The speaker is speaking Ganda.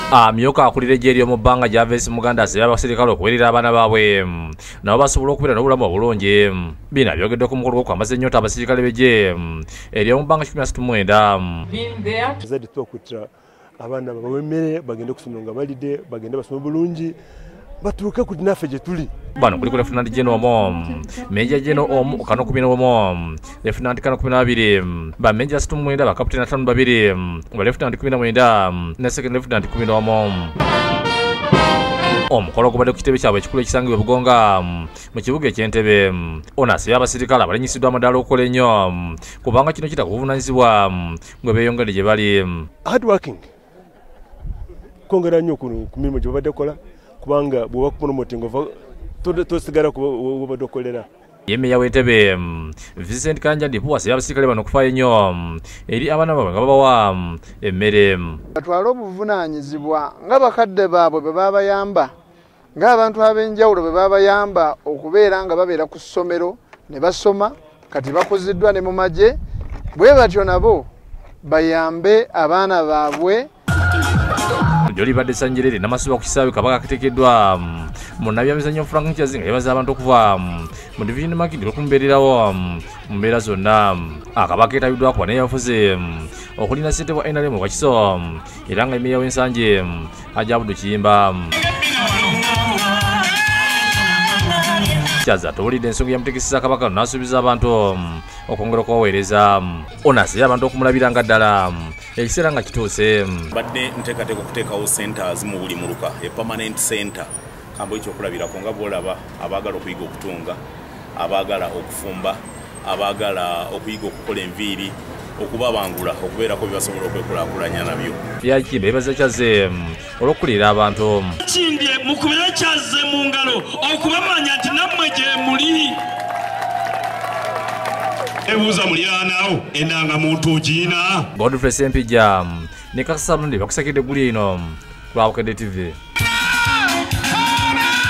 Amyuka akulira eggye ery'omu bbanga Gervase Muganda asabye abaserikale okuweerera abaana baabwe nabo basobola okubeera n'obulamu obulungi. Bino abyogeddeko ku mukolo gw'okwambaza ennyota abaserikale b'eggye ery'omu bbanga 139. Abazadde tubakuutira abaana babawe emmere, bagende kusoma nga balidde, bagende basome bulungi, batuuke ku naffe gye tuli. Bano kuliko Lieutenant General omu, Major General omu, Kano 11, Lieutenant Kano 12, ba Major 69, ba Captain 52, ba Lieutenant 19 ne Second Lieutenant 11. Omukolo gubadde ku kitebe kyabwe ekikulu ekisangibwa e Bugonga mu kibuga eky'Entebbe. Ono asabye abasirikale abalinnyisiddwa amadaala okukola ennyo kubanga kino kiraga obuvunaanyizibwa bwe beeyongedde gye bali. Hard working kwongera nnyo ku mirimu gye babadde kola, kubanga bw'oba kupromotinga ova tosigala wobadde okolera. Ye meeya w'Entebbe Vincent Kayanja Ndipu asabye abasirikale bano okufaayo ennyo eri abaana baabwe nga babawa emmere. Batwale obuvunaanyizibwa nga bakadde baabwe bwe babayamba, ng'abantu ab'enjawulo bwe babayamba okubeera nga babeera ku ssomero ne basoma, kati bakuziddwa ne mu magye, bwe batyo nabo bayambe abaana baabwe. Jolibadde Sanjerere n'amasuba ku kisaawe Kabaka kateekeddwa munnabyamizannyo Frank Kyazinga yeebaza abantu okuva mu Division Market okumubeererawo mu mbeera zonna. Akabaka keetabiddwako bannabyabufuzi okulina ssentebe wa NRM Wakiso era nga meeya w'Ensangi Hajji Abdu Kiyimba. Kyaza atubuulidde ensonga eyamuteekesezza Kabaka n'asuubiza abantu okwongera okubaweereza. Ono asabye abantu okumulabira nga ddala ekiseera nga kituuse. Mbadde nteekateeka okuteekawo centers mu buli muluka, e permanent center. Kambo ekyokulabirako nga bw'olaba abaagala okuyiga okutunga, abaagala okufumba, abaagala okuyiga okukola enviiri, okubabangula okubeerako bye basobola okwekulaakulanya nabyo. Yakimba yeebaza Kyazze olw'okukulira abantu. Kindye mukubire Kyazze mu ngalo okubamanya nti nammwe gye muli. Ebuuza muliraanaawo endangamuntu ogirina. Godfrey Ssempijja ne Kakasa Abdul bakusakidde eggulu eno ku Bukedde TV.